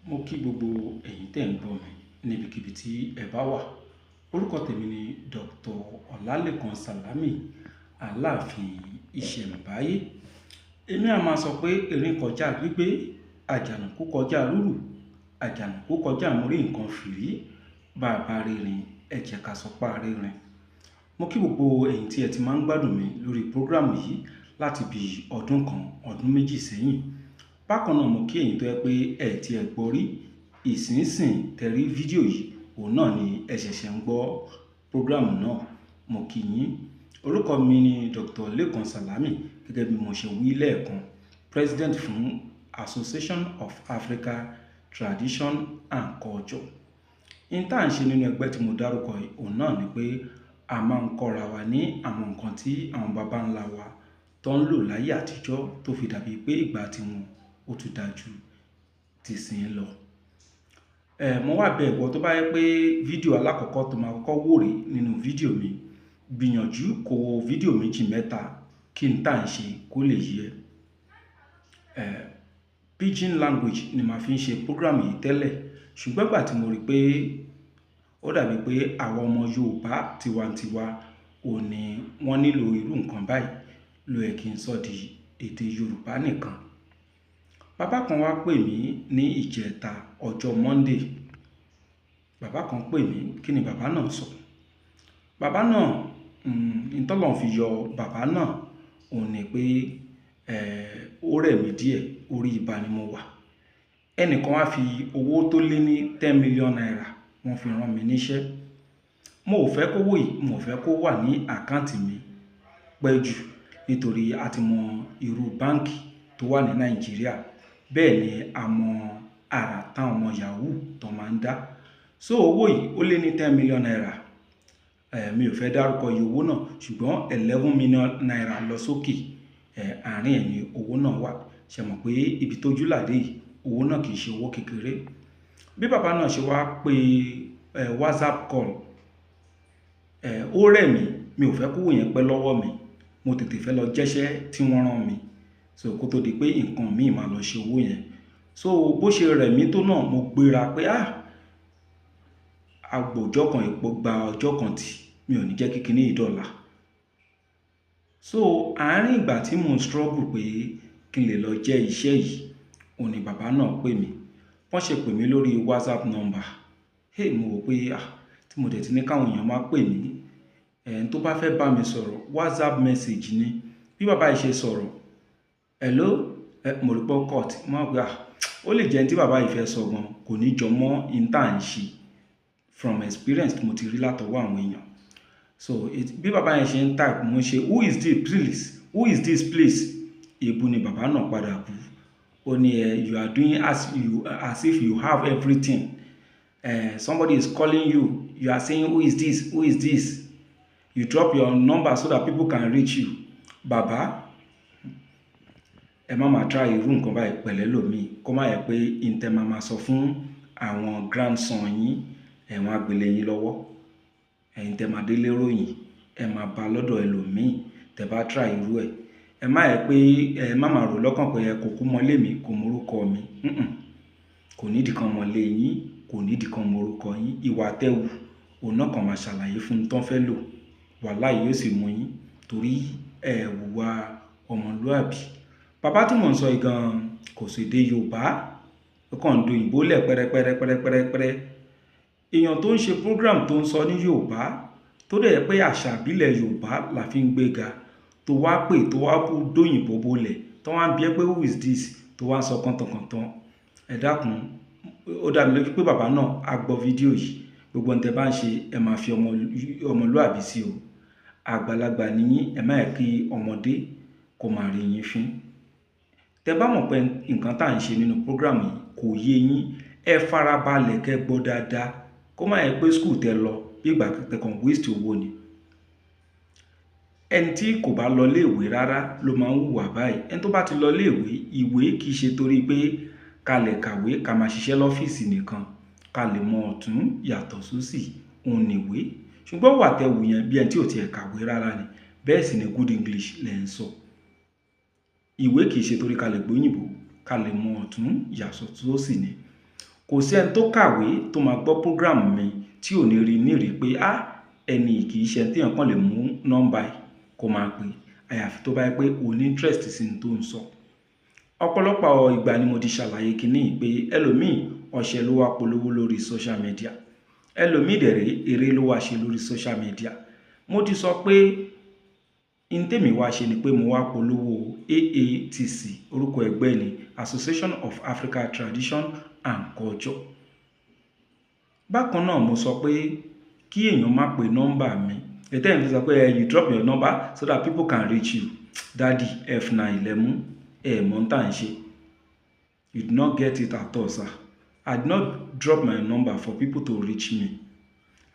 Mo kí gbogbo ẹ̀yin tẹ́ ń gbọ́ mi níbikíbi tí ẹ bá wà. Orúkọ tèmi ni Dr. Ọlálékan Sàlámì, Aláàfin Ìṣẹ̀mbáyé. Èmi a máa sọ pé erin kọjá gbígbé, àjànàkú kọjá rúrù, àjànàkú kọjá mórí nǹkan fìrí, bàbá rírin, ẹ jẹ́ ká sọ pá rírin. Mo kí gbogbo ẹ̀yin tí ẹ ti máa ń gbádùn mi lórí program yìí láti bí ọdún kan, ọdún méjì sẹ́yìn. Bákan náà mo kí ẹ̀yin tó jẹ́ pé ẹ ti ẹ gbọ́ rí, ìsinsìn tẹ rí fídíò yìí, òun náà ni ẹ ṣẹ̀ṣẹ̀ ń gbọ́ program náà. Mo kí yín. Orúkọ mi ni Dr. Lékan Sàlámì, gẹ́gẹ́ bí mo ṣe wí lẹ́ẹ̀kan, President fún Association of Africa Tradition and Culture. N tá ń ṣe nínú ẹgbẹ́ tí mo dárúkọ yìí, òun náà ni pé a máa ń kọ́ra wa ní àwọn nǹkan tí àwọn baba ńlá wa tó ń lò láyé àtijọ́ tó fi dàbí pé ìgbà tí wọn ó tún dáa ju tìsín lọ. Mo wá bẹ ìwọ tó bá jẹ́ pé fídíò alákọ̀ọ́kọ́ tó máa kọ́kọ́ wò rè nínú fídíò mi, gbìyànjú kó wo fídíò méjì mẹ́ta kí n tá ń ṣe kó lè yé ẹ. Pidgin language ni màá fi ń ṣe program yìí tẹ́lẹ̀, ṣùgbọ́n ìgbà tí mo rí pé ó dàbí pé àwọn ọmọ Yorùbá tiwantiwa ò ní wọ́n nílò irú nǹkan báyìí, ló yẹ kí n sọ di èdè Yorùbá nìkan. Bàbá kan wá pè mí ní ìjẹta ọjọ́ Monday. Bàbá kan pè mí, kí ni bàbá náà sọ? Bàbá náà, n tọ́lọ́run fi yọ bàbá náà, òun ní pé, ó rẹ̀ mí díẹ̀, orí ibà ni mo wà. Ẹnìkan wá fi owó tó lé ní 10 million naira, wọ́n fi rán mi níṣẹ́. Mo ò fẹ́ kó owó yìí, mo ò fẹ́ kó wà ní àkáǹtì mi pẹ́ jù nítorí a ti mọ irú báǹkì tó wà ní Nàìjíríà. Bẹ́ẹ̀ ni a mọ àrà táwọn ọmọ yahoo tó máa ń dá. So owó yìí ó lé ní 10 million naira. Mi ò fẹ́ dárúkọ iye owó náà, ṣùgbọ́n 11 million naira lọ sókè, àárín ẹ̀ ní owó náà wà. Ṣé mọ̀ pé ibi tó jú làdé yìí, owó náà kì í ṣe owó kékeré. Bí bàbá náà ṣe wá pé, WhatsApp call, ó rẹ̀ mí, mi ò fẹ́ kó owó yẹn pẹ́ lọ́wọ́ mi. Mo tètè fẹ́ lọ jẹ́ṣẹ́ tí wọ́n rán mi. So kó tó di pé nǹkan mi máa lọ ṣe owó yẹn. So bó ṣe rẹ̀ mí tó náà, mo gbéra pé, ah, agbòjọ́ kan ìpò gba ọjọ́ kan tì, mi ò ní jẹ́ kí kíní yìí dọ̀la. So àárín ìgbà tí mò ń struggle pé kí n lè lọ jẹ́ iṣẹ́ yìí, òun ni bàbá náà pè mí. Wọ́n ṣe pè mí lórí WhatsApp number. Hey, mo wò pé, ah, tí mo dẹ̀ ti ní káwọn èèyàn máa pè mí. Ẹni tó bá fẹ́ bá mi sọ̀rọ̀, WhatsApp message ni. Bí bàbá yìí ṣe sọ̀rọ̀, "Hello," mo rí pé ó cut. Mo wá pé, ah, ó lè jẹ́ ẹni tí bàbá yìí fẹ́ sọ gan, kò ní jọ mọ́ in tá ń ṣe from experience tí mo ti rí látọwọ́ àwọn èèyàn. So bí bàbá yẹn ṣe ń type, mo ń ṣe, "Who is this, please? Who is this, please?" Èébú ni bàbá náà padà bú. Ó ní, "You are doing as if you have everything. Somebody is calling you, you are saying, 'Who is this? Who is this?' You drop your number so that people can reach you." Bàbá, ẹ má máa try irú nǹkan báyìí pẹ̀lẹ́ lòmíì, kó má yẹ pé n tẹ́ máa máa sọ fún àwọn grandson yín, ẹ̀wọ̀n àgbélé yín lọ́wọ́. Ẹ̀yin tẹ́ máa délé ròyìn, ẹ máa bá lọ́dọ̀ ẹlòmíì tẹ́ bá try irú ẹ̀. Ẹ má yẹ pé ẹ má máa rò lọ́kàn pé ẹ kò kú mọ́lé mi, kò mọ orúkọ mi. Kò nídìí kan mọ́lé yín, kò nídìí kan mọ orúkọ yín. Ìwà tẹ́wù, òun náà kàn máa ṣàlàyé fún un tán fẹ́ lò. Wàláì yóò sì mú yín torí ẹ wùwà ọmọlúàbí. Bàbá tí mò ń sọ yìí gan kò sì dé Yorùbá, ó kàn ń do òyìnbó lẹ̀ pẹ́rẹ́pẹ́rẹ́ pẹ́rẹ́pẹ́rẹ́. Èèyàn tó ń ṣe program tó ń sọ ní Yorùbá, tó dẹ̀ jẹ́ pé àṣà ìbílẹ̀ Yorùbá la fi ń gbéga, tó wá pè tó wá bú dóyìnbó bolẹ̀, tó wá ń bi ẹ́ pé, "Who is this?" tó wá ń sọ kàntankàntan. Ẹ dákun, ó dá mi lójú pé bàbá náà á gbọ́ fídíò yìí. Gbogbo ohun tẹ́ bá ń ṣe, ẹ máa fi ọmọlúàbí sí o. Àgbàlagbà ni yín, ẹ má yẹ kí ọmọdé kó máa rí yín fín. Tẹ́ bá mọ̀ pé nǹkan tá à ń ṣe nínú program yìí kò yé yín, ẹ farabalẹ̀ kẹ́ gbọ́ dáadáa. Kó má yẹ pé school tẹ́ lọ bí ìgbà tẹ́ kàn waste owó ni. Ẹni tí kò bá lọ ilé ìwé rárá ló máa ń hùwà báyìí. Ẹni tó bá ti lọ ilé ìwé, ìwé kì í ṣe torí pé ká lè kàwé, ká máa ṣiṣẹ́ lọ́fíìsì nìkan, ká lè mọ ọ̀tún yàtọ̀ sósì, òun ni ìwé. Ṣùgbọ́n ìwà tẹ́ wù yẹn bí ẹni tí ò tiẹ̀ kàwé rárá ni. Bẹ́ẹ̀ sì ni good English lẹ̀ ń sọ. Ìwé kì í ṣe torí ká lè gbóyìnbó, ká lè mọ ọ̀tún yàtọ̀ sósì ni. Kò sí ẹni tó kàwé tó máa gbọ́ program mi tí ò ní rí nírìí pé á ẹni kì í ṣe téèyàn kàn lè mú nọ́mbà ẹ̀ kó máa pè, àyàfi tó bá yẹ pé o ní interest sí ní tó ń sọ. Ọ̀pọ̀lọpọ̀ ìgbà ni mo ti ṣàlàyé kinní pé ẹlòmíì ọṣẹ ló wá polówó lórí social media, ẹlòmíì dẹ̀rẹ̀ eré ló wá ṣe lórí social media. Mo ti sọ pé n tèmi wá ṣe ni pé mo wá polówó AATC, orúkọ ẹgbẹ́ ni Association of Africa Tradition and Culture. Bákan náà mo sọ pé kí èèyàn má pe nọ́mbà mi. Ètò ẹ̀yìn fi sọ pé you drop your number so that people can reach you. Daddy, F9 lẹ́mú ẹ̀ mọ́ tá à ń ṣe. You do not get it at all, sir. I did not drop my number for people to reach me.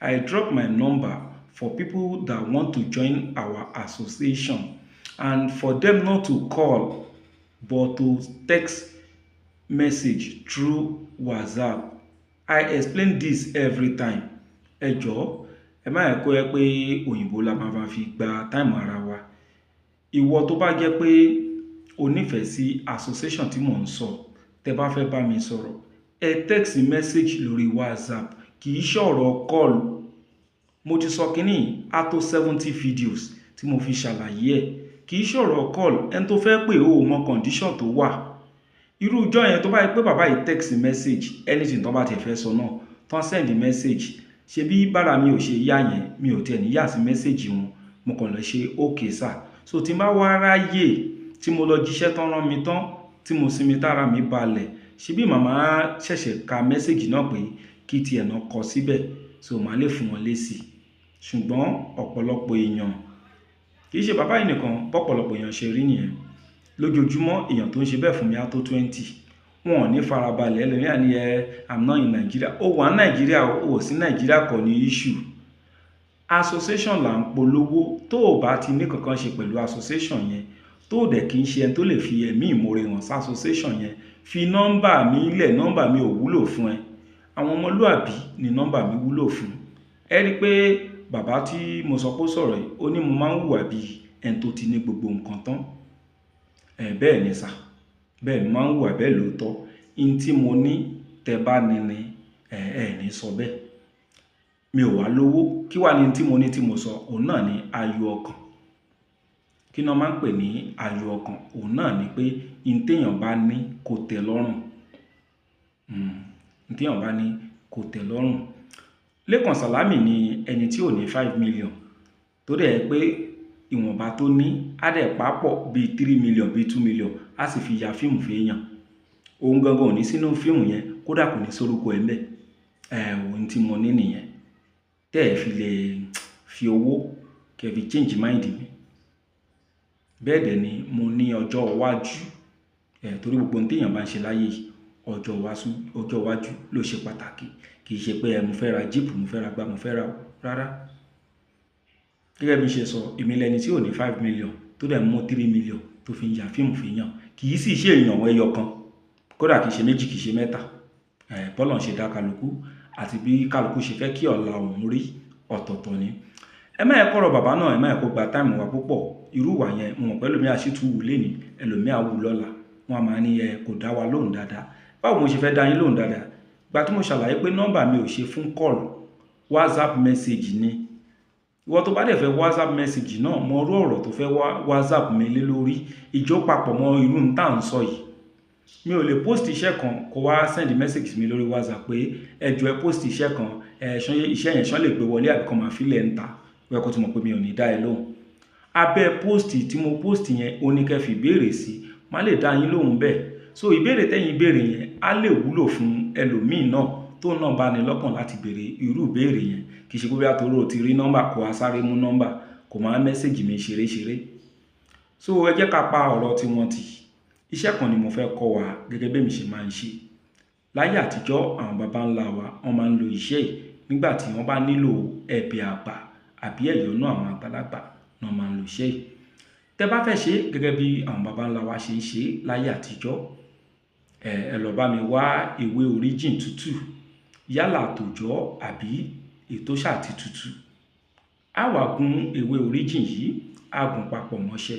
I drop my number for people that want to join our association and for them not to call but to text message through WhatsApp. I explain this every time. Ẹ jọ̀ọ́, ẹ má yẹ kó yẹ pé òyìnbó la máa fi gba time ara wa. Ìwọ tó bá jẹ́ pé o nífẹ̀ẹ́ sí association tí mò ń sọ, tẹ́ bá fẹ́ bá mi sọ̀rọ̀, ẹ text message lórí WhatsApp, kì í ṣọ̀rọ̀ call. Mo ti sọ kínní á tó 70 videos tí mo fi ṣàlàyé ẹ̀. Kì í ṣọ̀rọ̀ call, ẹni tó fẹ́ pè ó mọ condition tó wà. Irú ìjọ yẹn tó bá yẹ pé bàbá yìí text message, anything tó bá ti fẹ́ sọ náà, tán send message, ṣe bí bára mi ò ṣe yá yẹn, mi ò tiẹ̀ ní yà sí message wọn, mo kàn lọ ṣe okay sir. So tí n bá wá ráyè tí mo lọ jíṣẹ́ tán rán mi tán, tí mo sinmi tára mi balẹ̀, ṣe bí màmá ṣẹ̀ṣẹ̀ ka message náà pé kí tiẹ̀ náà kọ síbẹ̀, so màá lè fún wọn lésì. Ṣùgbọ́n ọ̀pọ̀lọpọ̀ èèyàn, kì í ṣe bàbá yìí nìkan, bọ́pọ̀lọpọ̀ èèyàn ṣe rí nìyẹn. Lójoojúmọ́ èèyàn tó ń ṣe bẹ́ẹ̀ fún mi á tó 20. Wọn ò ní farabalẹ̀, ẹlòmíràn ní ẹ I'm not in Nigeria. Ó wà ní Nàìjíríà, ó sí Nàìjíríà kọ́ ní issue. Association là ń polówó. Tó o bá ti ní kankan ṣe pẹ̀lú association yẹn, tó o dẹ̀ kí ń ṣe ẹni tó lè fi ẹ̀mí ìmoore hàn sí association yẹn, fi nọ́mbà mi lẹ̀, nọ́mbà mi ò wúlò fún ẹ. Àwọn ọmọlúàbí ni nọ́mbà mi wúlò fún. Ẹ rí i pé bàbá tí mo sọ pé ó sọ̀rọ̀ yìí, ó ní mo máa ń hùwà bí ẹni tó ti ní gbogbo nǹkan tán. Ẹ bẹ́ẹ̀ ni sà, bẹ́ẹ̀ ni máa ń hùwà bẹ́ẹ̀ lóòótọ́. In tí mo ní tẹ bá ní ni, ẹ ẹ ní sọ bẹ́ẹ̀. Mi ò wá lówó. Kí wà ní tí mo ní tí mo sọ? Òun náà ni ayọ̀ ọkàn. Kí ni wọ́n máa ń pè ní ayọ̀ ọkàn? Òun náà ni pé in téèyàn bá ní kó tẹ́ lọ́rùn. In téèyàn bá ní kó tẹ́ lọ́rùn. Lékan Sàlámì ni ẹni tí ò ní 5 million, tó dẹ̀ pé ìwọ̀nba tó ní á dẹ̀ papọ̀ bíi 3 million, bíi 2 million, á sì fi ya fíìmù fèèyàn. Òun gangan ò ní sínú fíìmù yẹn, kódà kò ní sórúkọ ẹ̀ ńbẹ̀. Ohun tí mo ní nìyẹn. Tẹ́ ẹ fi lè fi owó kẹ́ fi change mind mi. Bẹ́ẹ̀ dẹ̀ ni mo ní ọjọ́ iwájú, torí gbogbo ohun tí èèyàn bá ń ṣe láyé yìí, ọjọ́ iwájú ló ṣe pàtàkì. Kì í ṣe pé mo fẹ́ ra jíìpù, mo fẹ́ ra gbá, mo fẹ́ ra rárá. Gẹ́gẹ́ bí n ṣe sọ, èmi lẹni tí ò ní 5 million tó dẹ̀ mú 3 million tó fi ń ya fíìmù fèèyàn. Kì í sì ṣe èèyàn ẹyọ kan, kódà kì í ṣe méjì, kì í ṣe mẹ́ta. Bọ́lọ́run ṣe dá kálukú àti bí kálukú ṣe fẹ́ kí ọ̀la òun rí ọ̀tọ̀ọ̀tọ̀ ni. Ẹ má yẹ kọ́rọ̀ bàbá náà, ẹ má yẹ kó gba time wa púpọ̀. Irú ìwà yẹn, mo mọ̀ pé ẹlòmíì á sì tún wù lénìí, ẹlòmíì á wù lọ́la. Wọ́n á máa ní ẹ kò dá wa lóhùn dáadáa. Báwo mo ṣe fẹ́ dá yín lóhùn dáadáa? Ìgbà tí mo ṣàlàyé pé nọ́mbà mi ò ṣe fún call, WhatsApp message ni. Ìwọ tó bá dẹ̀ fẹ́ WhatsApp message náà, mọ irú ọ̀rọ̀ tó fẹ́ WhatsApp mi lé lórí, ìjó papọ̀ mọ́ irú n tá à ń sọ yìí. Mi ò lè post iṣẹ́ kan kó wá send message mi lórí WhatsApp pé ẹ jọ̀ọ́ ẹ post iṣẹ́ kan, ẹ iṣẹ́ yẹn ṣán lè gbé wọlé àbí kan máa fi lẹ̀ ń ta. Ó yẹ kó ti mọ̀ pé mi ò ní dá ẹ lóhùn. Abẹ́ post tí mo post yẹn, ó ní kẹ́ fi ìbéèrè sí, má lè dá yín lóhùn bẹ́ẹ̀. So ìbéèrè tẹ́yin béèrè yẹn á lè wúlò fún ẹlòmíì náà tó náà bá ní lọ́kàn láti béèrè irú ìbéèrè yẹn. Kì í ṣe pé bóyá torí o ti rí nọ́mbà kó wá sáré mú nọ́mbà kó máa message mi ṣeré ṣeré. So ẹ jẹ́ ká pa ọ̀rọ̀ tí wọ́n ti. Iṣẹ́ kan ni mo fẹ́ kọ́ wa gẹ́gẹ́ bí èmi ṣe máa ń ṣe. Láyé àtijọ́, àwọn baba ńlá wa, wọ́n máa ń lo iṣẹ́ yìí nígbà tí wọ́n bá nílò ẹ̀bẹ̀ àgbà àbí ẹ̀yọ́nú àwọn àgbàlagbà náà máa ń lo iṣẹ́ yìí. Tẹ́ bá fẹ́ ṣe gẹ́gẹ́ bí àwọn baba ńlá wa ṣe ń ṣe láyé àtijọ́, ẹ lọ bá mi wá ewé oríjìn tútù, yálà tòjọ́ àbí ètò ṣà ti tútù. Á wá gún ewé oríjìn yìí, á gún papọ̀ mọ́ṣẹ.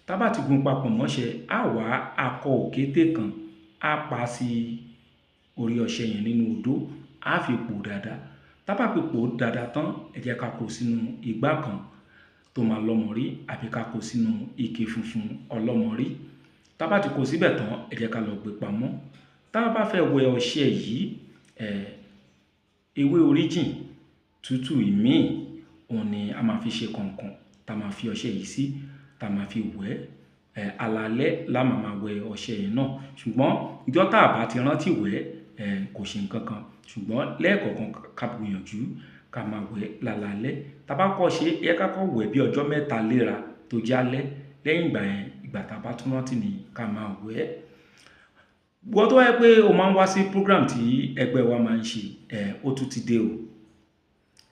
Tá bá ti gún papọ̀ mọ́ṣẹ, á wá akọ òkété kan, á pa sí orí ọṣẹ yẹn nínú odó, á fi pò dáadáa. Tá bá fi pò dáadáa tán, ẹ jẹ́ ká kó sínú igbá kan tó máa lọ́mọrí àbí ká kó sínú ike funfun ọlọ́mọrí. Tá bá ti kó síbẹ̀ tán, ẹ jẹ́ ká lọ gbé pamọ́. Tá bá fẹ́ wẹ ọṣẹ yìí, ewé oríjìn tútù ìmíì, òun ni a máa fi ṣe kànkàn tá máa fi ọṣẹ yìí sí, tá máa fi wẹ̀. Alaalẹ́ la máa máa wẹ ọṣẹ yẹn náà. Ṣùgbọ́n ijọ́ tá a bá ti rántí wẹ̀, kò ṣe nǹkan kan. Ṣùgbọ́n lẹ́ẹ̀kọ̀kan ká gbìyànjú ká máa wẹ̀ lálalẹ́. Tá bá kọ́ ṣe, ẹ ká kọ́ wẹ̀ bí ọjọ́ mẹ́ta léra tó jálẹ́. Lẹ́yìn ìgbà yẹn, ìgbà tá a bá tún rántí ni ká máa wẹ̀. Ìwọ tó bá jẹ́ pé o máa ń wá sí program tí ẹgbẹ́ wa máa ń ṣe, ó tún ti dé o.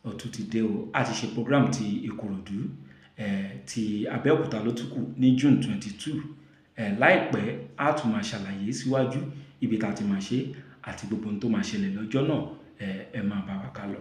Ó tún ti dé o. A ti ṣe program ti Ìkòròdú, ti Abẹ́òkúta ló tún kù ní June 22. Láìpẹ́ a tún máa ṣàlàyé síwájú ibi tá a ti máa ṣe àti gbogbo ohun tó máa ṣẹlẹ̀ lọ́jọ́ náà. Ẹ máa bá wa ká lọ.